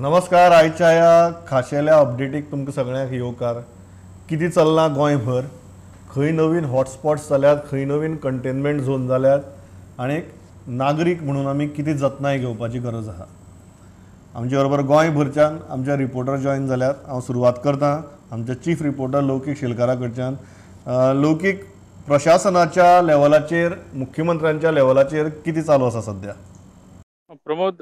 नमस्कार. आयच्या ह्या खाशेल्या अपडेटीक तुमकां सगळ्यांक येवकार. कितें चल्लां गोंयभर, खंय नवीन हॉटस्पॉट्स जाल्यात, खंय नवीन कंटेनमेंट झोन जाल्यात आनी नागरीक म्हणून आमी कितें जतनाय घेवपाची गरज आसा. आमचे बरोबर गोंयभरच्यान आमचे रिपोर्टर जॉयन जाल्यात. हांव सुरवात करतां आमचे चीफ रिपोर्टर लौकीक शेलकारा कडच्यान. लौकीक, प्रशासनाच्या लेवलाचेर, मुख्यमंत्र्यांच्या लेवलाचेर कितें चालू आसा सध्या? प्रमोद,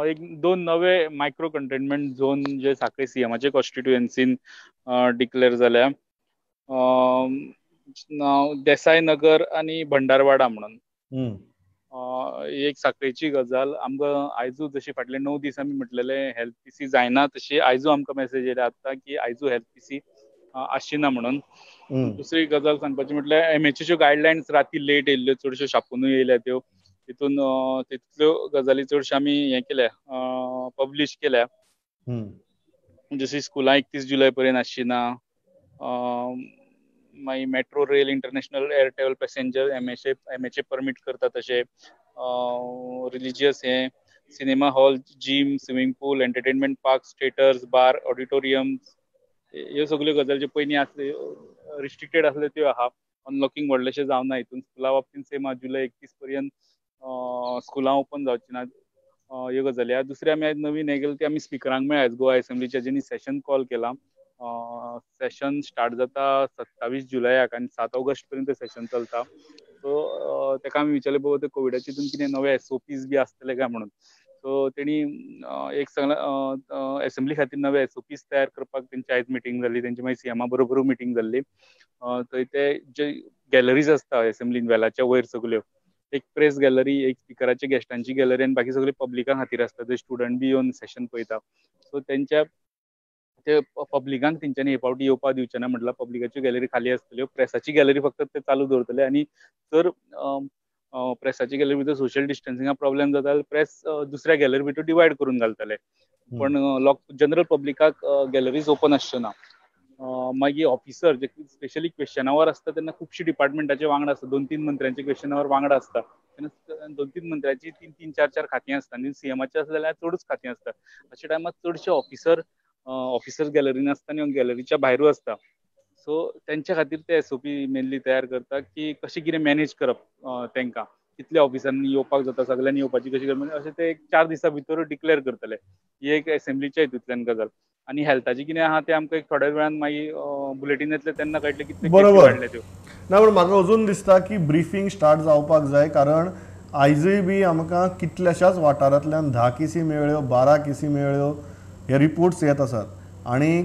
एक दोन नवे मायक्रो कंटेनमेंट झोन जे साखळी सीएमाचे कॉन्स्टिट्युएन्सीन डिक्लेअर जाल्या, देसाय नगर आनी भंडारवाडा म्हणून. एक साखळीची गजाल. आमकां आयजू जशी फाटले 9 दीस आमी म्हटलेले हेल्थ पीसी जायना, तशी आयजू आमकां मेसेज येयल्या आतां की आयजू हेल्थ पीसी आसची ना म्हणून. दुसरी गजाल सांगपाची म्हटल्यार एमएचएच्यो गायडलायन्स राती लेट येयल्ल्यो, चडश्यो छापुनूय येयल्या त्यो. तितून तितल्यो गजाली चडश्यो आमी हें केल्या, पब्लीश केल्या. जशी स्कुलां 31 जुलय पर्यंत आसची ना, मागीर metro rail, international air travel passenger MHA permit करता तशें, रिलिजियस हें, cinema hall, gym, swimming pool, entertainment park, theatres, bar, auditorium, ह्यो सगल्यो गजाली ज्यो पयलीं आसल्यो रिस्ट्रिक्टेड आसल्यो त्यो आहा. अनलॉकिंग व्हडलेशें जावना हितून. स्कुला बाबतीन सेम आहा, जुलय 31 पर्यंत स्कुलां ओपन जावची ना, ह्यो गजाली आहा. दुसरी आमी आयज नवीन हें केलें ती आमी स्पिकरांक मेळ्ळ्या गोवा एसेंब्लीच्या, जेणी सेशन कॉल केलां. सेशन स्टार्ट जाता 27 जुलयाक आनी 7 ऑगस्ट पर्यंत सेशन चलता. सो तेका आमी विचारलें, बाबा ते कोविडाचे हितून कितें नवे एसओपीज बी आसतले काय म्हणून. सो तेणी एक सांगलां, एसेंब्ली खातीर नवे एसओपीज तयार करपाक तेंची आयज मिटींग जाली. तेंची मागीर सीएमा बरोबरूय मिटींग जाल्ली. थंय ते जे गॅलरीज आसता एसेंब्लीन वेलाच्या वयर सगल्यो, एक प्रेस गॅलरी, एक स्पिकराचे गेस्टांची गॅलरी आनी बाकी सगळे पब्लिका खातीर आसता. थंय स्टुडंट बी येवन सेशन पळयता. सो तेंच्या ते पब्लिकांक तेंच्यांनी हे फावटी येवपाक दिवचें ना म्हटल्यार पब्लिकाच्यो गॅलरी खाली आसतल्यो, प्रेसाची गॅलरी फक्त ते चालू दवरतले. आनी जर प्रेसाची गॅलरी भितर सोशल डिस्टन्सिंगा प्रॉब्लेम जाता जाल्यार प्रेस दुसऱ्या गॅलरी भितर डिवायड करून घालतले. पण जनरल पब्लिकाक गॅलरीज ओपन आसच्यो ना. मागीर officer J specially question our आसता तेन्ना खुबशी डिपार्टमेंटाचे वांगडा आसता, 2-3 मंत्र्यांचे क्वेश्चन our वांगडा आसता. तेन्ना 2-3 मंत्र्याची 3-3, 4-4 खातीं आसता आनी सीएमाचे आसले जाल्यार चडूच खातीं आसता. अशा टायमार चडशे ऑफिसर गॅलरीन आसता आनी गॅलरीच्या भायरूय आसता. सो तेंच्या खातीर ते एसओपी मेनली तयार करता की कशें कितें मॅनेज करप, तेंकां कितल्या ऑफिसांनी येवपाक जाता, सगल्यांनी येवपाची कशी करप, अशें ते एक 4 दिसां भितर डिक्लेअर करतले. ही एक एसेंब्लीच्या हितूंतल्यान गजाल. आनी हेल्थाची कितें आहा तें आमकां एक थोड्या वेळान मागीर बुलेटीन येतलें तेन्ना कळटलें कितले केसी वाडले त्यो. ना, पूण म्हाका अजून दिसता की ब्रिफींग स्टार्ट जावपाक जाय, कारण आयजूय बी आमकां कितल्याशाच वाठारांतल्यान 10 केसी मेळ्ळ्यो, 12 केसी मेळ्ळ्यो, हे रिपोर्ट्स येत आसात. आनी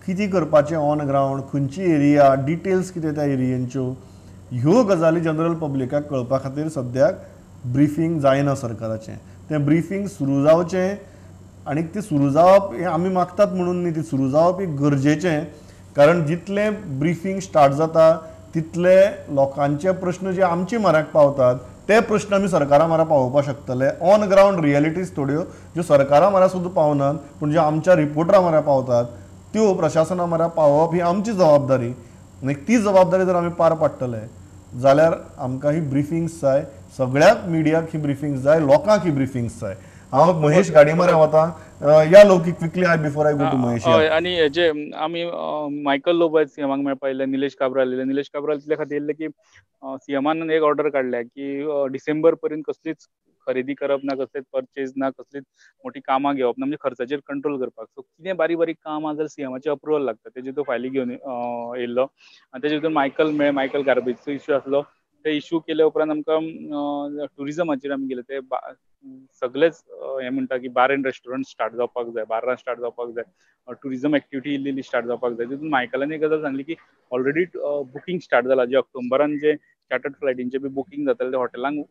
कितें करपाचें ऑन ग्रावंड, खंयची एरिया, डिटेल्स कितें त्या एरियेंच्यो, ह्यो गजाली जनरल पब्लिकाक कळपा खातीर सद्याक ब्रिफींग जायना सरकाराचें. तें ब्रिफींग सुरू जावचें आनी ती सुरू जावप हें आमी मागतात म्हणून न्ही, ती सुरू जावप हें गरजेचें, कारण जितलें ब्रिफींग स्टार्ट जाता तितले लोकांचे प्रश्न जे आमचे म्हऱ्याक पावतात ते प्रश्न आमी सरकारा म्हऱ्या पावोवपाक शकतले. ऑन ग्रावंड रियलिटीज थोड्यो ज्यो सरकारा म्हऱ्या सुद्दां पावनात पूण ज्यो आमच्या रिपोर्टरा म्हऱ्या पावतात त्यो प्रशासना म्हऱ्या पावोवप ही आमची जबाबदारी. आनी ती जबाबदारी जर आमी पार पाडटले जाल्यार आमकां ही ब्रिफिंग्स जाय, सगळ्याक मिडियाक ही ब्रिफिंग्स जाय, लोकांक ही ब्रिफिंग्स जाय. हांव महेश गाडी म्हऱ्या वता. या Laukik, quickly I before I go to Mahesh. हय, आनी हेजे आमी मायकल लोबो आयज सीएमाक मेळपा आयिल्ले, निलेश काब्राल आयिल्ले. निलेश काब्राल तितले खातीर येयल्ले की सीएमान एक ऑर्डर काडल्या की डिसेंबर पर्यंत कसलीच खरेदी करप ना, कसलेच परचेज ना, कसलीच मोठी कामां घेवप ना, म्हणजे खर्चाचेर कंट्रोल करपाक. सो कितें बारीक बारीक कामां जाल्यार सीएमाचें अप्रुवल लागता, तेजे तो फायली घेवन येयल्लो. आनी तेजे भितर मायकल मेळ्ळे, मायकल गार्बेजचो इश्यू आसलो. ते इश्यू केले उपरांत आमकां ट्युरिजमाचेर आमी गेले. ते सगळेच हें म्हणटा की बार एंड रेस्टॉरंट स्टार्ट जावपाक जाय, बार्रां स्टार्ट जावपाक जाय, ट्युरिजम एक्टिविटी इल्ली इल्ली स्टार्ट जावपाक जाय. तितून मायकलान एक गजाल सांगली की ऑलरेडी बुकींग स्टार्ट जाला, जे ऑक्टोबरान जे चार्टर्ड फ्लायटींचे बी बुकींग जाताले ते हॉटेलांक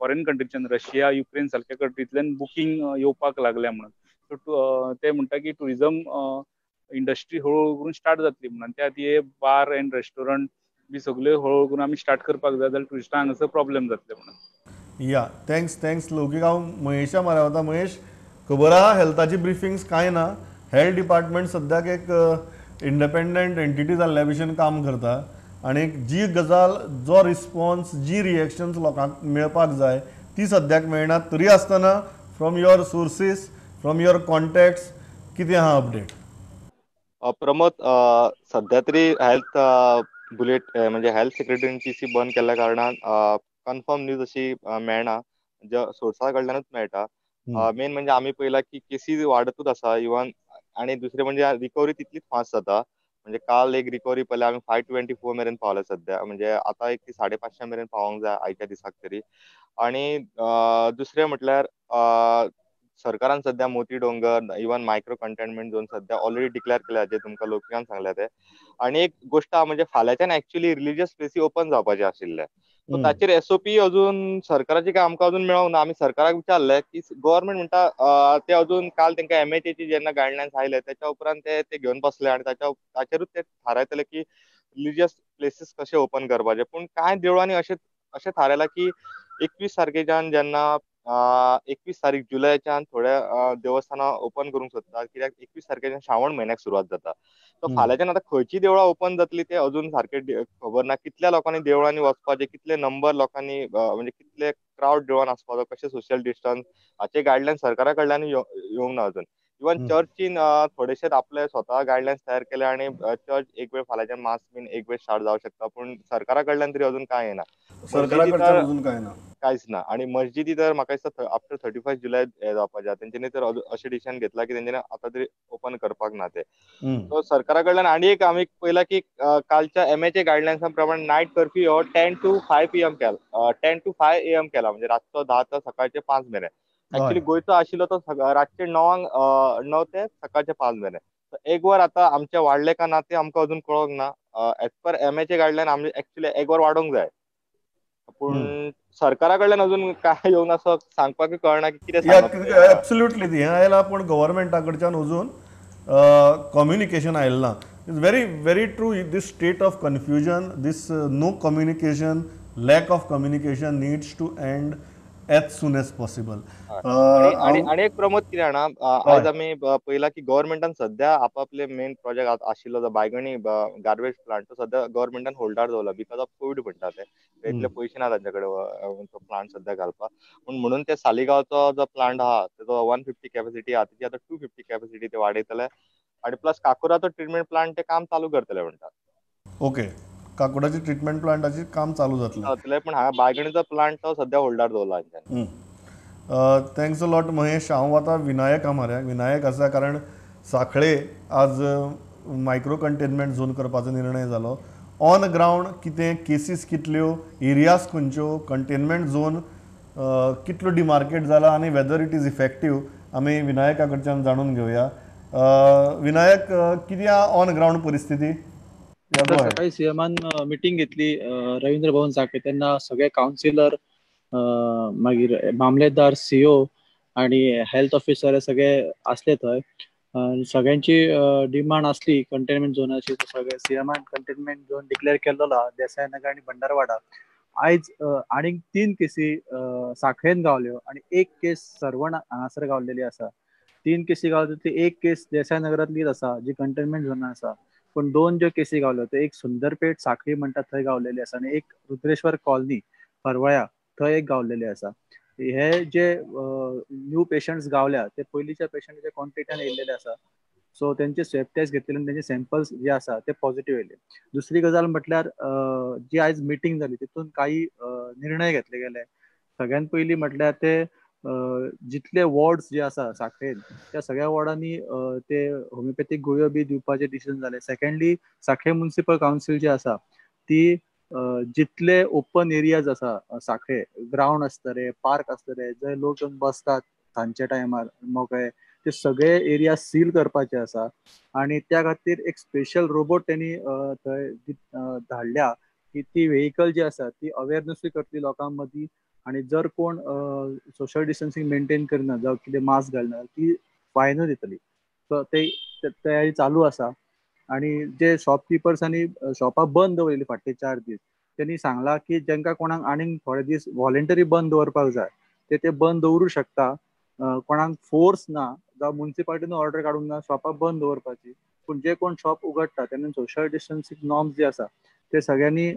फॉरेन कंट्रीच्यान, रशिया, युक्रेन सारक्या कंट्रींतल्यान बुकींग येवपाक लागल्या म्हणून. सो ते म्हणटा की ट्युरिजम इंडस्ट्री हळूहळू करून स्टार्ट जातली म्हणून. त्या खातीर बार एंड रेस्टॉरंट बी सगळे हळूहळू करून आमी स्टार्ट करपाक जाय, जाल्यार ट्युरिस्टांक हांगासर प्रॉब्लेम जातले म्हणून. या, thanks thanks लौकीक. हांव महेशा म्हऱ्या वता. महेश, खबर आहा हेल्थाची ब्रिफिंग्स कांय ना. हेल्थ डिपार्टमेंट सद्याक एक इंडिपेंडंट एंटिटी जाल्ल्या भशेन काम करता आनी जी गजाल, जो रिस्पॉन्स, जी रिएक्शन्स लोकांक मेळपाक जाय ती सद्याक मेळना. तरी आसतना from your sources from your contacts कितें आहा अपडेट? प्रमोद, सध्या तरी हेल्थ बुलेट म्हणजे हेल्थ सेक्रेटरीन टीसी बंद केल्ल्या कारणान कन्फर्म न्यूज अशी मेळना, सोर्सा कडल्यानूच मेळटा. मेन म्हणजे आमी पळयला की केसीस वाडतूच आसा इवन, आनी दुसरें म्हणजे रिकवरी तितलीच फास्ट जाता. म्हणजे काल एक रिकवरी पळयल्या आमी 524 मेरेन पावल्या सध्या, म्हणजे आतां एक 550 मेरेन पावोंक जाय आयच्या दिसाक तरी. आनी दुसरें म्हटल्यार सरकारान सध्या Moti Dongor even micro containment zone सध्या ऑलरेडी डिक्लेअर केल्या, जे तुमकां लोकांक सांगल्या ते. आनी एक गोश्ट आहा म्हणजे फाल्यांच्यान एक्चुअली रिलिजियस प्लेसी ओपन जावपाचे आशिल्ले, सो ताचेर एसओपी अजून सरकाराची काय आमकां अजून मेळोंक ना. आमी सरकाराक विचारले की गव्हर्मेंट म्हणटा ते अजून काल तांकां एमएचएची जेन्ना गायडलायन्स आयले त्याच्या उपरांत ते घेवन बसले आनी ताचेरूच ते थारायतले की रिलिजियस प्लेसीस कशे ओपन करपाचे. पूण कांय देवळांनी अशें थारायलां की 21 तारखेच्यान जेन्ना 21 तारीख जुलयाच्यान थोड्या देवस्थानां ओपन करूंक सोदतात, कित्याक 21 तारखेच्यान श्रावण म्हयन्याक सुरवात जाता. सो फाल्यांच्यान आतां खंयची देवळां ओपन जातली ते अजून सारके खबर ना. कितल्या लोकांनी देवळांनी वचपाचें, कितले नंबर लोकांनी म्हणजे कितले क्रावड देवळान आसपाचो, कशें सोशल डिस्टन्स, हाचे गायडलायन्स सरकारा कडल्यान येवंक ना अजून. इवन चर्चीन थोडेशे आपले स्वता गायडलायन्स तयार केले आनी चर्च एक वेळ फाल्यांच्यान मास बीन एक वेळ स्टार्ट जावं शकता, पूण सरकारा कडल्यान तरी अजून कांय येना, सरकारा अजून कांय ना, कांयच ना. आनी मस्जिदी तर म्हाका दिसता आफ्टर 31 जुलय हे जावपाचे, तेंच्यांनी तर अशें डिसिजन घेतला की तेंच्यांनी आतां तरी ओपन करपाक ना ते. सो सरकारा कडल्यान आनी एक आमी पळयला की कालच्या एमएचए गायडलायन्सा प्रमाणे नायट कर्फ्यू हो 10 to 5 PM केला, 10 to 5 AM केला, म्हणजे रातचो 10 ते सकाळचे 5 मेरेन. ऍक्च्युली गोंयचो आशिल्लो तो रातचे 9 ते सकाळचे 5 मेरेन. एक वर आतां आमचे वाडले का ना ते आमकां अजून कळोंक ना. एज पर एमएचए गायडलायन आमी एक्चुअली एक वर वाडोवंक जाय, पूण सरकारा कडल्यान अजून काय येवंक ना, सांगपाक कळना की कितें. एब्सोल्युटली हें आयलां, पूण गव्हर्मेंटा कडच्यान अजून कम्युनिकेशन आयलें ना. It's very very true, this state of confusion, this no communication, lack of communication needs to end as soon as possible. आणि एक प्रमोद कितें जाणा, आयज आमी पळयला की गव्हर्मेंटान सध्या आपापले मेन प्रोजेक्ट आशिल्लो जो बायगणी गार्बेज प्लांट, तो सध्या गव्हर्मेंटान होल्डार दवरला because of Covid म्हणटा ते, इतले पयशे ना तांचे कडेन तो प्लांट सध्या घालपाक. पूण म्हणून ते सालिगांवचो जो प्लांट आहा तेजो 150 कॅपॅसिटी आहा, तेजी आतां 250 कॅपॅसिटी ते वाडयतले आनी प्लस काकुराचो ट्रिटमेंट प्लांट ते काम चालू करतले म्हणटात. ओके, काकुराची ट्रिटमेंट प्लांटाचे काम चालू जातलें, पण हांगा बायगणीचो प्लांट तो सध्या होल्डार दवरला. Thanks a lot Mahesh. हांव वता विनायका म्हऱ्याक. विनायक आसा कारण सांखळे आज मायक्रो कंटेनमेंट झोन करपाचो निर्णय जालो. ऑन ग्रावंड कितें केसीस कितल्यो, एरियाज खंयच्यो, कंटेनमेंट झोन कितलो डिमार्केट जाला आनी वेदर it is effective, आमी विनायका कडच्यान जाणून घेवया. विनायक, कितें ऑन ग्रावंड परिस्थिती? सकाळी सीएमान मिटींग घेतली रवींद्र भवन सांखळे, तेन्ना सगळे कावन्सिलर, मागीर मामलेदार, सीओ आणि हेल्थ ऑफिसर सगळे असले थंय. सगळ्यांची डिमांड असली कंटेनमेंट झोनाची, सगळे सीएमान कंटेनमेंट झोन डिक्लेअर केल्लो देसाय नगर आणि भंडारवाडा. आयज आनीक 3 केसी सांखळेन गावल्यो आणि 1 केस सर्वण हांगासर गावलेली आसा. 3 केसी गावल्यो ती 1 केस देसाय नगरांतलीच आसा जी कंटेनमेंट झोनान आसा, पूण 2 ज्यो केसी गावल्यो त्यो एक सुंदरपेठ सांखळी म्हणटा थंय गावलेली आसा आनी एक रुद्रेश्वर कॉलनी हरवळ्या थंय एक गावलेली आसा. हे जे न्यू पेशंट्स गावल्या ते पयलींच्या पेशंटाच्या कॉन्टेक्टान येयल्लेले आसा, सो तेंचे स्वॅब टेस्ट घेतलेले आनी तेंचे सॅम्पल्स जे आसा ते पॉझिटिव्ह येयले. दुसरी गजाल म्हटल्यार जी आयज मिटींग जाली तितून काही निर्णय घेतले गेले. सगळ्यात पयलीं म्हटल्यार ते जितले वॉर्ड्स जे आसा सांखळेन त्या सगळ्या वॉर्डांनी ते होमिओपॅथीक गुळयो बी दिवपाचे डिसिजन जाले. सेकंडली, सांखळे म्युनिसिपल कावन्सील जी आसा ती जितले ओपन एरियाज आसा सांखळे, ग्रावंड आसतले, पार्क आसतले, जंय लोक येवन बसतात सांजच्या टायमार मोकळे, ते सगळे एरिया सील करपाचे आसा आनी त्या खातीर एक स्पेशल रोबोट तेणी थंय धाडल्या की ती व्हेकल जी आसा ती अवेरनसूय करतली लोकां मदीं आनी जर कोण सोशल डिस्टन्सिंग मेंटेन करना जावं कितें मास्क घालना ती फायनूय दितली. सो ते तयारी चालू आसा. आनी जे शॉपकिपर्सांनी शॉपां बंद दवरिल्ली फाटले 4 दीस तेणी सांगला की जेंका कोणाक आनीक थोडे दीस व्हॉलेंटरी बंद दवरपाक जाय ते ते बंद दवरूं शकता. कोणाक फोर्स ना जावं म्युनिसिपालिटीन ऑर्डर काडूंक ना शॉपां बंद दवरपाची, पूण जे कोण शॉप उगडटा तेन्ना सोशल डिस्टन्सिंग नॉर्म्स जे आसा ते सगळ्यांनी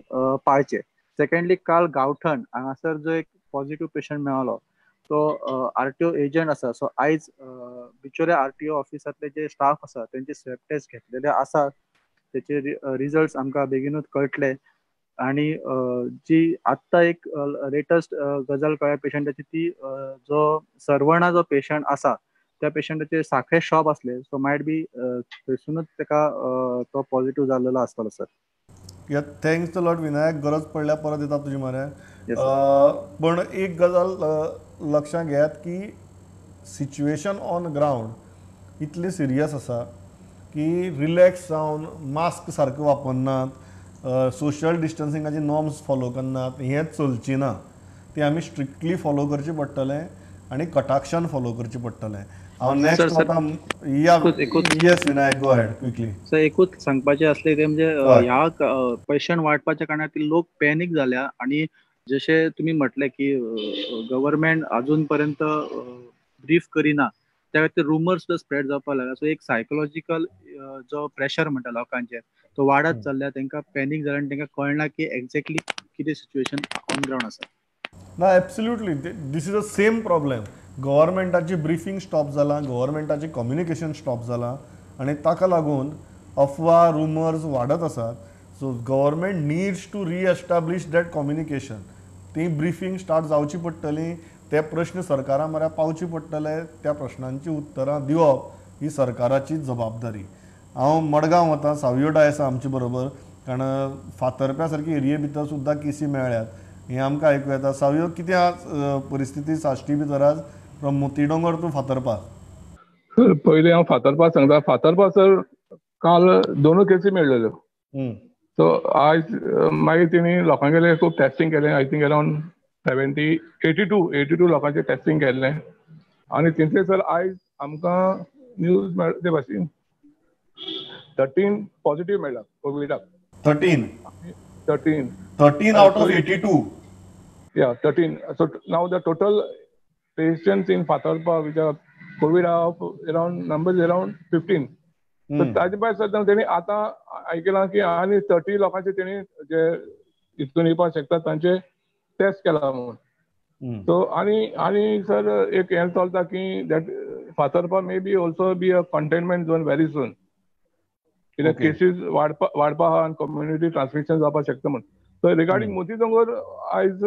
पाळचे. सेकंडली, काल गांवठण हांगासर जो एक पॉझिटिव्ह पेशंट मेळ्ळो तो आरटीओ एजंट आसा. सो आयज बिचोले आरटीओ ऑफिसांतले जे स्टाफ आसा तेंचे स्वॅब टेस्ट घेतलेले आसा, तेचे रिजल्ट्स आमकां बेगीनूच कळटले. आणि जी आत्ता एक लेटस्ट गजाल कळ्ळ्या पेशंटाची, ती जो सरवणा जो पेशंट आसा त्या पेशंटाचे साखळे शॉप असले, सो मायट बी थंयसुनूच ताका तो पॉझिटिव्ह जाल्लेलो आसतलो sir. Yeah, thanks a lot Vinayak, गरज पडल्यार परत येता तुजे म्हऱ्यान. पण एक गजाल लक्षांत घेयात की सिच्युएशन ऑन ग्रावंड इतली सिरियस आसा की रिलॅक्स जावन मास्क सारको वापरनात, सोशल डिस्टन्सिंगाचे नॉर्म्स फॉलो करनात, हें चलची ना. ती आमी स्ट्रिक्टली फॉलो करचें पडटलें आनी कटाक्षान फॉलो करचें पडटलें. हांव नेक्स्ट वता. Yes Vinayak, go ahead quickly. Sir एकूच सांगपाचें आसलें तें म्हणजे ह्या पेशंट वाडपाच्या कारणान लोक पॅनीक जाल्या आनी जशें तुमी म्हटलें की गव्हर्मेंट अजून पर्यंत ब्रीफ करिना, त्या खातीर रुमर्स सुद्दां स्प्रेड जावपाक लागला. सो एक सायकोलॉजिकल जो प्रेशर म्हणटा लोकांचेर तो वाडत चल्ल्या, तांकां पॅनीक जाल्या आनी तांकां कळना की एक्झॅक्टली कितें सिच्युएशन ऑन ग्रावंड आसा. ना, absolutely this is a same problem. गव्हर्मेंटाची briefing stop जालां, गव्हर्मेंटाची कम्युनिकेशन स्टॉप जालां आनी ताका लागून अफवा रुमर्स वाडत आसात. So government needs to reestablish that communication. ती ब्रिफींग स्टार्ट जावची पडटली, ते प्रश्न सरकारा म्हऱ्या पावचे पडटले, त्या प्रश्नांची उत्तरां दिवप ही सरकाराची जबाबदारी. हांव मडगांव वता, सावियो डाय आसा आमचे बरोबर, कारण फातर्प्या सारकी एरिये भितर सुद्दां केसी मेळ्ळ्यात हें आमकां आयकूं येता. सावियो, कितें परिस्थिती साश्टी भितर आज from Motidongor to Fatorpa? Sir पयलीं हांव फातर्पा सांगता. फातर्पा सर काल दोनूय केसी मेळ्ळ्यो. सो आयज मागीर तेणी लोकांगेले खूब टेस्टिंग केलें. I think around 82 लोकांचें टेस्टिंग केल्लें आनी तेंचे सर आयज आमकां न्यूज मेळ ते भाशेन 13 पॉझिटिव्ह मेळ्ळा कोविडाक. 13 13 out of 82. Yeah, 13. So now the total patients in Fatorpa which are COVID of around numbers around 15. So ताजे भायर सर तेणी आतां आयकलां की आनी 30 लोकांचे तेणी जे इतून येवपाक शकता तांचे टेस्ट केला म्हणून. सो आनी आनी सर एक हें चलता की that Fatorpa may be also be a containment zone very soon. कित्याक केसीस वाडपा आहा आनी कम्युनिटी ट्रान्समिशन जावपाक शकता म्हणून. सो रिगार्डिंग मोतीडोंगर आयज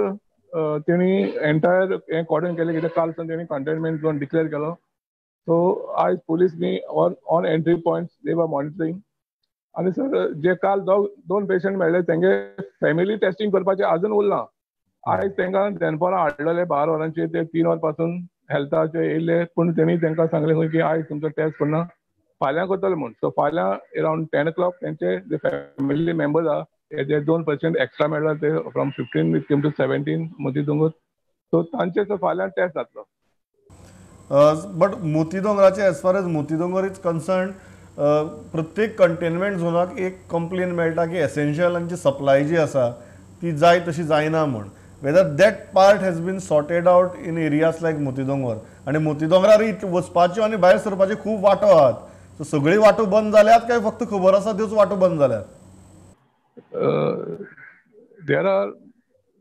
तेणी एंटायर हें कॉर्डन केलें कित्याक काल सावन तेणी कंटेनमेंट झोन डिक्लेअर केलो. सो आयज police be on entry points they were monitoring. आनी सर जे काल दोन पेशंट मेळ्ळे तेंगे फॅमिली टेस्टिंग करपाचें आजून उरलां. आयज तांकां दनपारां हाडलेले 12 वरांचेर, ते 3 वर पासून हेल्थाचे येयल्ले, पूण तेणी तांकां सांगलें खंय की आयज तुमचो टेस्ट करना, फाल्यां करतले म्हूण. सो फाल्यां अरावंड 10 o'clock तेंचे जे फॅमिली मेंबर्स आहा ते जे 2 पेशंट एक्स्ट्रा मेळ्ळा ते from 15 it came to 17 Motidongor, so तांचे सो फाल्यां टेस्ट जातलो. बट मोतीडोंगराचे as far as Motidongor is concern, प्रत्येक कंटेनमेंट झोनाक एक कंप्लेन मेळटा की एसेन्शियलांची सप्लाय जी आसा ती जाय तशी जायना म्हूण. Whether that part has been sorted out in areas like Motidongor. आनी मोतीडोंगरार वचपाच्यो आनी भायर सरपाच्यो खूब वाटो आहात, सो सगळी वाटो बंद जाल्यात काय फक्त खबर आसा त्योच वाटो बंद जाल्यात? There are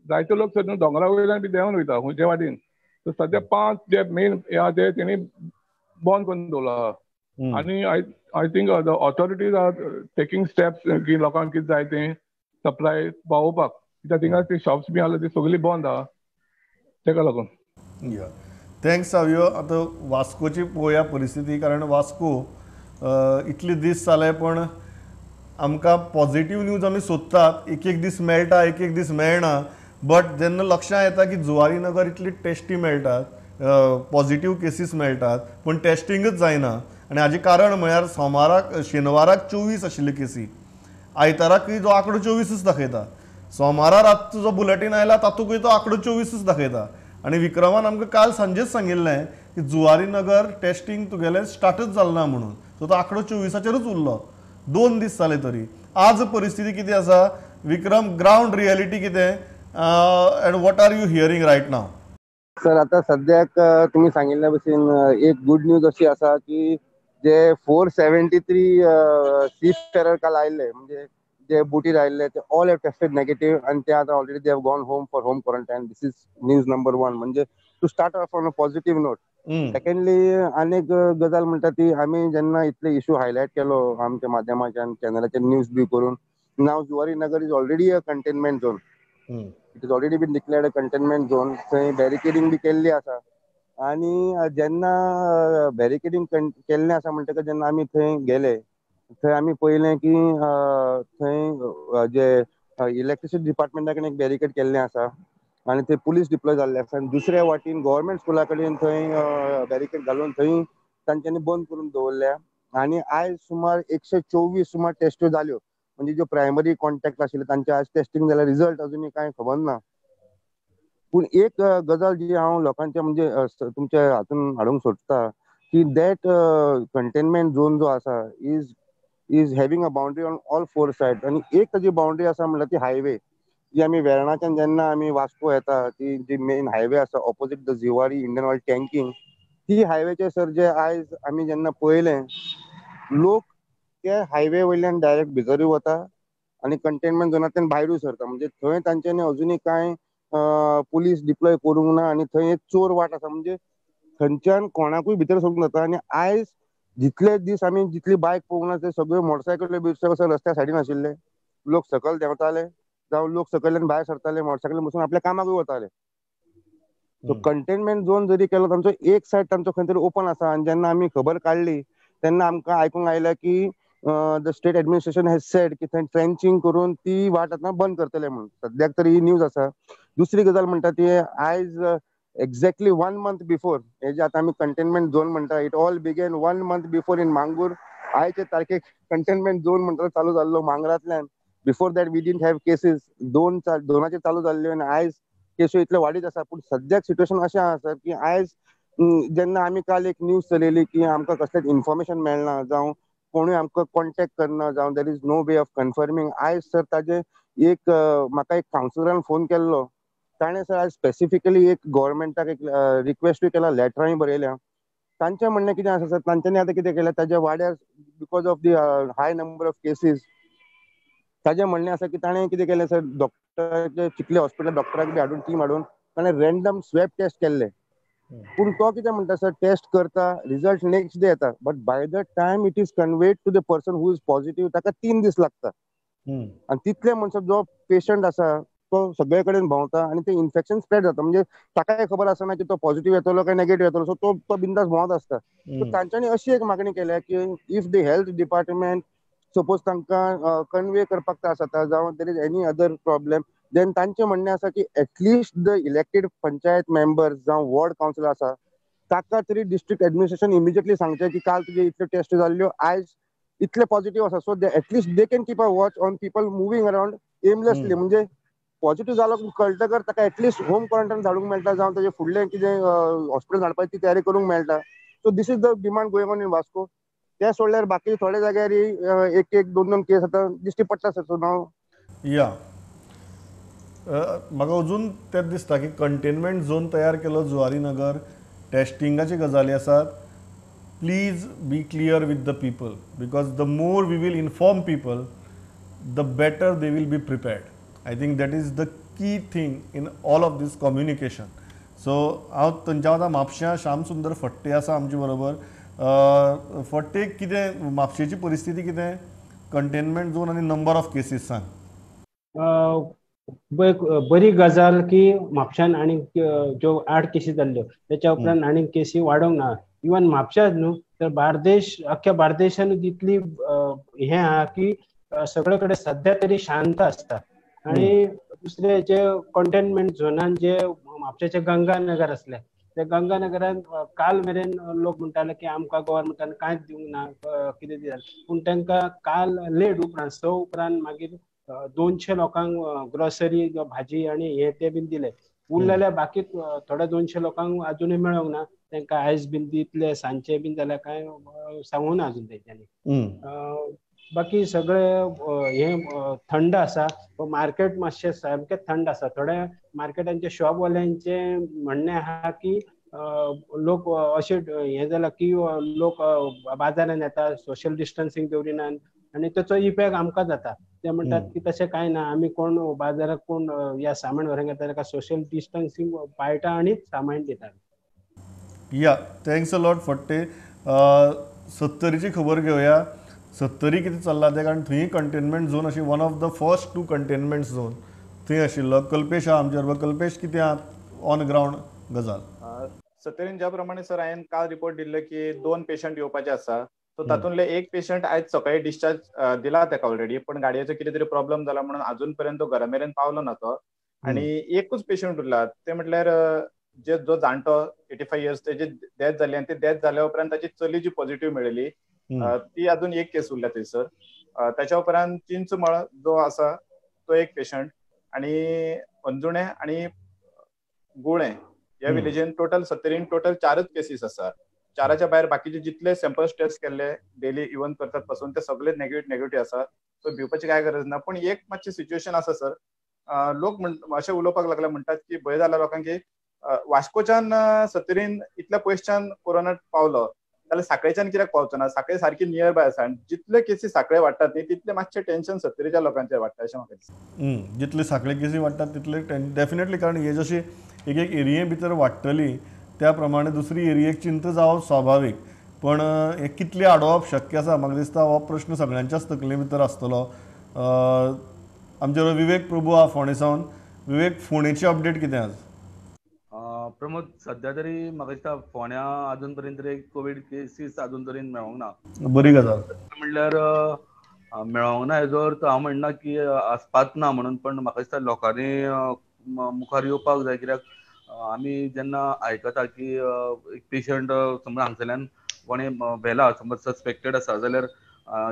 जायते लोक सर दोंगरा वयल्यान बी देंवन वयता खंयचे वाटेन. सो सद्या 5 जे मेन हे आहा ते तेणी बंद करून दवरला. आनी I think the authorities are taking steps की लोकांक कितें जाय तें सप्लाय पावोवपाक, कित्याक थिंगा ती शॉप्स बी आसले ती सगळी बंद आहा तेका लागून. या, thanks Savio. आतां वास्कोची पळोवया परिस्थिती, कारण वास्को इतले दीस जाले पण आमकां पॉझिटिव्ह न्यूज आमी सोदतात, एक एक दीस मेळटा एक एक दीस मेळना. बट जेन्ना लक्षांत येता की जुवारी नगर इतली टेस्टी मेळटात, पॉझिटिव्ह केसीस मेळटात, पूण टेस्टिंगच जायना. आनी हाजें कारण म्हळ्यार सोमाराक शेनवाराक 24 आशिल्ली केसी, आयताराकूय जो आंकडो 24च दाखयता, सोमारा रातचो जो बुलेटीन आयला तातूंतय तो आंकडो 24च दाखयता. आनी विक्रमान आमकां काल सांजेच सांगिल्लें की जुवारी नगर टेस्टिंग तुगेलें स्टार्टच जालें ना म्हणून, सो तो आंकडो 24चेरूच उरलो 2 दीस जाले तरी. आज परिस्थिती कितें आसा विक्रम, ग्रावंड रियलिटी कितें and what are you hearing right now? Sir आतां सद्याक तुमी सांगिल्ल्या भशेन एक गुड न्यूज अशी आसा की जे 473 सी फेरर काल आयिल्ले, म्हणजे जे बोटीर आयिल्ले ते ऑल have tested negative आनी ते आतां already they have gone home for home quarantine. This is news number 1, म्हणजे to start off on a positive note. Secondly आनी एक गजाल म्हणटा ती आमी जेन्ना इतले इशू हायलायट केलो आमच्या माध्यमाच्यान चॅनलाचेर न्यूज बी करून, now Zuarinagar is already a containment zone. It is already been declared a containment zone. थंय बॅरिकेडिंग बी केल्ली आसा आनी जेन्ना बॅरिकेडिंग केल्लें आसा म्हणटकच जेन्ना आमी थंय गेले थंय आमी पळयलें की थंय जे इलेक्ट्रिसिटी डिपार्टमेंटा कडेन एक बॅरिकेड केल्लें आसा आनी थंय पुलीस डिप्लॉय जाल्ले आसा आनी दुसऱ्या वाटेन गव्हर्मेंट स्कुला कडेन थंय बॅरिकेड घालून थंय तांच्यांनी बंद करून दवरल्या. आनी आयज सुमार 124 सुमार टेस्ट्यो जाल्यो, म्हणजे ज्यो प्रायमरी कॉन्टॅक्ट आशिल्ले तांचे आज टेस्टिंग जाल्यार रिजल्ट अजुनूय कांय खबर ना. पूण एक गजाल जी हांव लोकांच्या म्हणजे तुमच्या हातून हाडूंक सोदता की that containment zone जो आसा is having a boundary on all four side. आनी एक ताजी बाउंड्री आसा म्हणल्यार ती हायवे जी आमी वेर्णाच्यान जेन्ना आमी वास्को येता ती जी मेन हायवे आसा opposite the Zuari Indian Oil tanking, ती हायवेचे सर जे आयज आमी जेन्ना पळयलें लोक ते हायवे वयल्यान डायरेक्ट भितरूय वता आनी कंटेनमेंट झोनांतल्यान भायरूय सरता. म्हणजे थंय तांच्यांनी अजुनूय कांय पुलीस डिप्लॉय करूंक ना आनी थंय एक चोर वाट आसा, म्हणजे थंयच्यान कोणाकूय भितर सरूंक जाता. आनी आयज जितले दीस आमी जितली बायक पळोवंक ना ते सगळ्यो मोटरसायकली बिरसायकल रस्त्या सायडीन आशिल्ले, लोक सकयल देंवताले जावं लोक सकयल्यान भायर सरताले, मोटरसायकली बसून आपल्या कामाकूय वताले. सो कंटेनमेंट झोन जरी केलो तांचो एक सायड तांचो खंय तरी ओपन आसा. आनी जेन्ना आमी खबर काडली तेन्ना आमकां आयकूंक आयलें की the state administration has said की थंय ट्रेंचिंग करून ती वाट आतां बंद करतले म्हणून. सद्याक तरी ही न्यूज आसा. दुसरी गजाल म्हणटा ती आयज एक्झॅक्टली 1 मंथ बिफोर हे जे आतां आमी कंटेनमेंट झोन म्हणटा it all began 1 month before in Mangor. आयचे तारखेक कंटेनमेंट झोन म्हणटा चालू जाल्लो मांगरांतल्यान. Before that we didn't have cases, दोनाचेर चालू जाल्ल्यो आनी आयज केसो इतले वाडीत आसा. पूण सद्याक सिट्युएशन अशें आसा की आयज जेन्ना आमी काल एक न्यूज चलयली की आमकां कसलेंच इन्फॉर्मेशन मेळना जावं कोणूय आमकां कॉन्टेक्ट करना जावं there is no way of confirming, आयज सर ताजे एक म्हाका एक कावन्सिलरान फोन केल्लो, ताणें सर आयज स्पेसिफिकली एक गव्हर्मेंटाक एक रिक्वेस्टूय केला, लेटरांय बरयल्या. तांचें म्हणणें कितें आसा सर, तांच्यांनी आतां कितें केलें ताज्या वाड्यार because of the high number of cases ताजें म्हणणें आसा की ताणें कितें केलें सर, डॉक्टराचे चिखले हॉस्पिटल डॉक्टराक बी हाडून टीम हाडून ताणें रॅन्डम स्वॅब टेस्ट केल्ले. पूण तो कितें म्हणटा सर, टेस्ट करता, रिजल्ट नेक्स्ट डे येता, but by the time it is conveyed to the person who is positive ताका 3 दीस लागता. आनी तितले म्हणसर जो पेशंट आसा तो सगळे कडेन भोंवता आनी ते इन्फेक्शन स्प्रेड जाता. म्हणजे ताकाय खबर आसना की तो पॉझिटिव्ह येतलो काय नेगेटिव्ह येतलो, सो तो बिंदास भोंवत आसता. सो तांच्यांनी अशी एक मागणी केल्या की if the health department suppose तांकां कन्वे करपाक त्रास जाता जावं there is any other problem, then तांचें म्हणणें आसा की at least the elected panchayat members जावं वॉर्ड कावन्सिलर आसा ताका तरी डिस्ट्रिक्ट एडमिनिस्ट्रेशन इमिजिएटली सांगचें की काल तुजे इतल्यो टेस्ट जाल्ल्यो, आयज इतले पॉझिटिव्ह आसा, so at least they can keep a watch on people moving around aimlessly. म्हणजे पॉझिटिव्ह जालो कळटकर ताका एटलिस्ट होम क्वॉरंटायन धाडूंक मेळटा जावं ताजे फुडलें कितें हॉस्पिटल धाडपाची ती तयारी करूंक मेळटा. So this is the demand going on in Vasco. ते सोडल्यार बाकी थोड्या जाग्यार एक एक 2-2 केस आतां दिश्टी पडटा सर. सो नाव या म्हाका अजून तेंच दिसता की कंटेनमेंट झोन तयार केलो जुवारी नगर, टेस्टिंगाची गजाली आसात. Please be clear with the people because the more we will inform people the better they will be prepared. I think that is the key thing in all of this communication. So हांव थंयच्या आतां म्हापश्यां श्याम सुंदर फट्टे आसा आमचे बरोबर. फट्टे, कितें म्हापशेची परिस्थिती कितें, कंटेनमेंट झोन आनी नंबर ऑफ केसीस सांग. बरी गजाल की म्हापश्यान आनी ज्यो 8 केसी जाल्ल्यो त्याच्या उपरांत आनी केसी वाडोवंक ना. इवन म्हापश्याच न्हू तर बार्देश, अख्ख्या बार्देशानूच इतली हें आहा की सगळे कडेन सद्या तरी शांत आसता. आणि दुसरे जे कंटेनमेंट झोनान जे म्हापशेचे गंगानगर आसले ते गंगानगरान काल मेरेन लोक म्हणटाले की आमकां गव्हर्मेंटान कांयच दिवंक ना, कितें दिता, पूण तांकां काल लेट उपरांत 6 उपरांत मागीर 200 लोकांक ग्रोसरी भाजी आनी हे ते बीन दिले. उरलेल्या बाकी थोड्या 200 लोकांक अजुनूय मेळोंक ना, तांकां आयज बीन दितले सांजचे बीन जाल्यार कांय सांगूना ना अजून तेंच्यांनी. बाकी सगळे हे थंड आसा, मार्केट मातशें सामकें थंड आसा. थोड्या मार्केटांचे शॉपवाल्यांचे म्हणणें आहा की लोक अशें हें जालां की लोक बाजारान येता, सोशल डिस्टन्सिंग दवरिनात आनी ताचो इफेक्ट आमकां जाता. ते म्हणटात की तशें कांय ना, आमी कोण बाजाराक कोण ह्या सामान व्हरंक येता ताका सोशल डिस्टन्सिंग पाळटा आनी सामान दितात. या, thanks a lot Phadte. सत्तरीची खबर घेवया. सत्तरी कितें चल्लां तें, कारण थंय कंटेनमेंट झोन अशी one of the first 2 containment zone थंय आशिल्लो. कल्पेश आहा आमचे बरोबर. कल्पेश, कितें आहा ऑन ग्रावंड गजाल? सत्तरीन ज्या प्रमाणे सर हांवें काल रिपोर्ट दिल्ले की 2 पेशंट येवपाचे आसा, सो तातूंतले एक पेशंट आयज सकाळी डिस्चार्ज दिला ताका ऑलरेडी, पण गाडयेचो कितें तरी प्रॉब्लम जाला म्हणून अजून पर्यंत तो घरा मेरेन पावलो ना तो. आनी एकूच पेशंट उरला ते म्हटल्यार जे जो जाणटो 85 इयर्स तेजी डेथ जाली आनी ती डेथ जाल्या उपरांत ताची चली जी पॉझिटिव्ह मेळिल्ली ती अजून एक केस उरल्या थंयसर. ताच्या उपरांत चिंचमळ जो आसा तो एक पेशंट आनी अंजुणे आनी गुळे ह्या विलेजीन टोटल सत्तरीन टोटल 4 केसीस आसा. 4च्या भायर बाकीचे जितले सॅम्पल्स टेस्ट केल्ले डेली इवन करतात पासून ते सगळे नेगेटिव्ह आसा. सो भिवपाची काय गरज ना. पण एक मातशी सिच्युएशन आसा सर, लोक अशें उलोवपाक लागले म्हणटात की भंय जाला लोकांक की वास्कोच्यान सत्तरीन इतल्या पयसच्यान कोरोना पावलो जाल्यार साखळेच्यान कित्याक पावचो ना? साखळे सारकी नियर बाय आसा आनी जितले केसी साखळे वाडटात न्ही तितले मातशें टेन्शन सत्तरीच्या लोकांचेर वाडटा अशें म्हाका दिसता. जितले साखळे केसी वाडटात तितले डेफिनेटली, कारण हे जशी एक एक एरिये भितर वाडटली त्या प्रमाणे दुसरी एरियेक चिंता जावप स्वाभावीक. पण हे कितले आडोवप शक्य आसा म्हाका दिसता हो प्रश्न सगळ्यांच्याच तकले भितर आसतलो. आमचे बरोबर विवेक प्रभू आहा फोंडे सावन. विवेक, फोंडेची अपडेट कितें आज? प्रमोद, सध्या तरी म्हाका दिसता फोंड्या अजून पर्यंत तरी कोवीड केसीस अजून तरी मेळोंक ना. बरी गजाल म्हणल्यार मेळोंक ना हेजो अर्थ हांव म्हणना की आसपात ना म्हणून, पण म्हाका दिसता लोकांनी मुखार येवपाक जाय. कित्याक आमी जेन्ना आयकता की एक पेशंट समज हांगसरल्यान कोणें व्हेला, समज सस्पेक्टेड आसा जाल्यार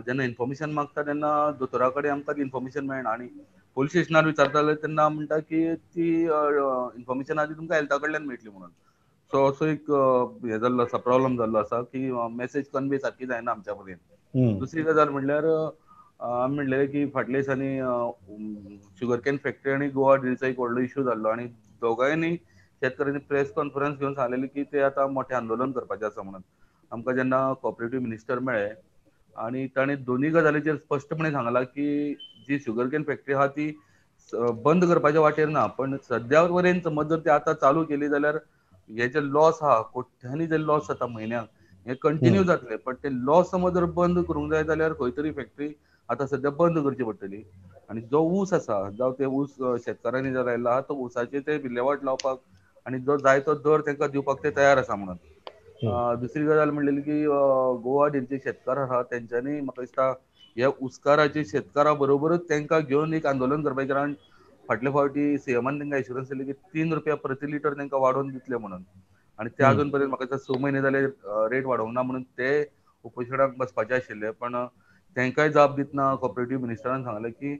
जेन्ना इन्फॉर्मेशन मागता तेन्ना दोतोरा कडेन आमकां इन्फॉर्मेशन मेळना आनी पोलीस स्टेशनार विचारता जाल्यार तेन्ना म्हणटा की ती इन्फॉर्मेशन आदी तुमकां हेल्था कडल्यान मेळटली म्हणून. सो असो एक हें जाल्लो आसा, प्रॉब्लम जाल्लो आसा की मॅसेज कन्वे सारकी जायना आमच्या पर्यंत. दुसरी गजाल म्हणल्यार आमी म्हणलें की फाटल्या दिसांनी शुगर can factory आनी गोवा डिलचो एक व्हडलो इशू जाल्लो आनी दोगांयनी शेतकऱ्यांनी प्रेस कॉन्फरन्स घेवन सांगलेली की ते आतां मोठें आंदोलन करपाचें आसा म्हणून. आमकां जेन्ना कॉपरेटीव मिनिस्टर मेळ्ळे आनी ताणें दोनूय गजालीचेर स्पश्टपणे सांगलां की जी शुगर can factory आहा ती बंद करपाच्या वाटेर ना, पण सद्या पर्यंत समज जर ती आतां चालू केली जाल्यार हे जे लॉस आहा, कोट्यांनी जे लॉस जाता म्हयन्याक, हे कंटिन्यू जातले. पण ते लॉस समज जर बंद करूंक जाय जाल्यार खंय तरी फॅक्टरी आतां सद्या बंद करची पडटली. आनी जो ऊस आसा, जावं ते ऊस शेतकारांनी जो लायला आहा तो ऊसाचे ते विल्हेवाट लावपाक आनी जो जाय तो दर तांकां दिवपाक ते तयार आसा म्हणून. दुसरी गजाल म्हणलेली की गोवा डीलचे शेतकार आहा तेंच्यांनी म्हाका दिसता ह्या उस्काराचे शेतकारा बरोबरच तांकां घेवन एक आंदोलन करपाचें. कारण फाटले फावटी सीएमान तांकां एश्युरन्स दिली की 3 रुपया प्रति लिटर तांकां वाडोवन दितले म्हणून, आनी ते अजून पर्यंत म्हाका दिसता 6 म्हयने जाले रेट वाडोवंक ना म्हणून ते उपोशणाक बसपाचे आशिल्ले. पण तांकांय जाप दितना कॉपरेटीव मिनिस्टरान सांगलें की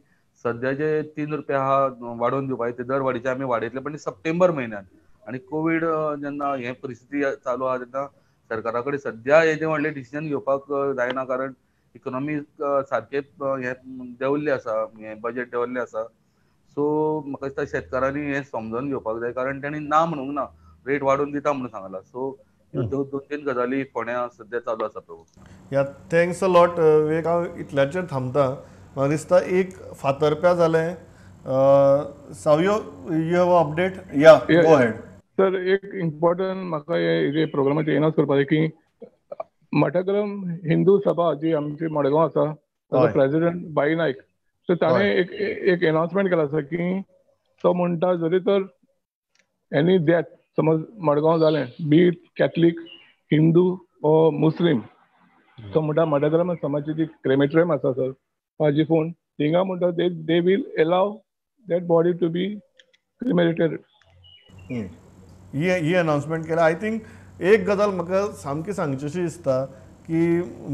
सद्या जे 3 रुपया आहा वाडोवन दिवपाचे ते दर वाडीचे आमी वाडयतले, पण सप्टेंबर म्हयन्यान. आनी कोवीड जेन्ना हे परिस्थिती चालू आहा तेन्ना सरकारा कडेन सद्या हेजें व्हडलें डिसिजन घेवपाक जायना, कारण इकॉनॉमी सारकें हें देंवल्लें आसा, हें बजेट देंवल्लें आसा. सो म्हाका दिसता शेतकारांनी हें समजून घेवपाक जाय, कारण तांणी ना म्हणूंक ना, रेट वाडोवन दिता म्हणून सांगला. सो ह्यो 2-3 गजाली फोंड्या सद्या चालू आसा. प्रभू, या, thanks a lot विवेक. हांव इतल्याचेर थांबता. म्हाका दिसता एक फातर्प्या जालें. Savio, you have update? Yeah, go ahead. Sir, एक इम्पॉर्टंट म्हाका हे प्रोग्रामाचेर एनावन्स करपाक जाय की मठग्रम हिंदू सभा जी आमची मडगांव आसा ताचो प्रेसिडेंट भाई नायक, सो ताणें एक एक एनावन्समेंट केला आसा की तो म्हणटा जरी तर एनी डेथ समज मडगांव जालें, बी कॅथलीक, हिंदू ओ मुस्लीम, तो म्हणटा मठग्रम समाजाची जी क्रेमेटोरियम आसा सर पाजी फोन थिंगा म्हणटा they will allow that body to be cremated. He announcement केल्या. I think एक गजाल म्हाका सामकी सांगची अशी दिसता की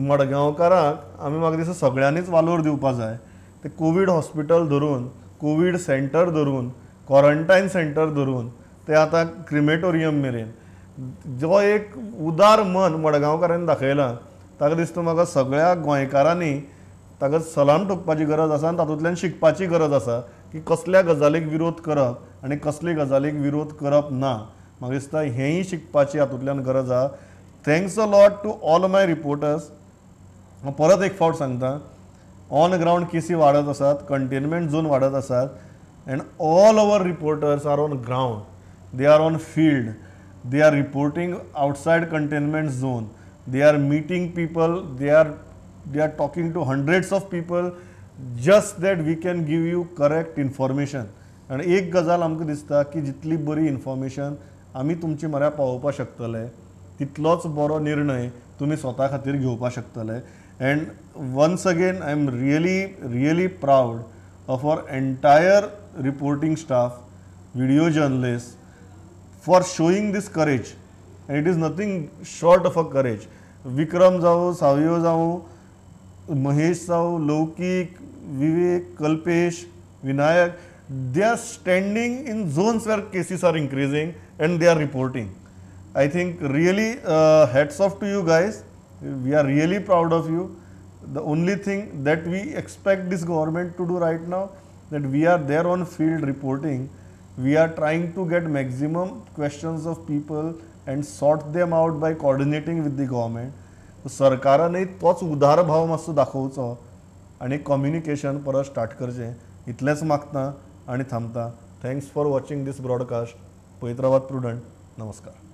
मडगांवकारांक आमी म्हाका दिसता सगळ्यांनीच वालोर दिवपा जाय. ते कोवीड हॉस्पिटल धरून, कोवीड सेंटर धरून, क्वॉरंटायन सेंटर धरून ते आतां क्रिमेटोरियम मेरेन जो एक उदार मन मडगांवकारांनी दाखयलां ताका दिसता म्हाका सगळ्या गोंयकारांनी ताका सलाम ठोकपाची गरज आसा आनी तातूंतल्यान शिकपाची गरज आसा की कसल्या गजालीक विरोध करप आनी कसले गजालीक विरोध करप ना. म्हाका दिसता हेंय शिकपाची हातूंतल्यान गरज आसा. Thanks a lot to all my reporters. हांव परत एक फावट सांगता, ऑन ग्रावंड केसी वाडत आसात, कंटेनमेंट झोन वाडत आसात, and all our reporters are on ground, they are on field, They are reporting outside containment zone, they are meeting people, they are talking to hundreds of people, just that we can give you correct information. आनी एक गजाल आमकां दिसता की जितली बरी information आमी तुमचे म्हऱ्या पावोवपाक शकतले, तितलोच बरो निर्णय तुमी स्वता खातीर घेवपाक शकतले. And once again, I am really really proud of our entire reporting staff, video journalist, for showing this courage. And it is nothing short of a courage. Vikram जावं, सावयो जावं, महेश जावं, लौकीक, विवेक, Kalpesh, Vinayak, they are standing in zones where cases are increasing and they are reporting. I think really hats off to you guys. We are really proud of you. The only thing that we expect this government to do right now, that we are there on field reporting. We are trying to get maximum questions of people and sort them out by coordinating with the government. सरकारानय तोच उदार भाव मातसो दाखोवचो आनी communication परत start करचें, इतलेंच मागता आनी थांबता. Thanks for watching this broadcast. पळयत रावात प्रुडंट. नमस्कार.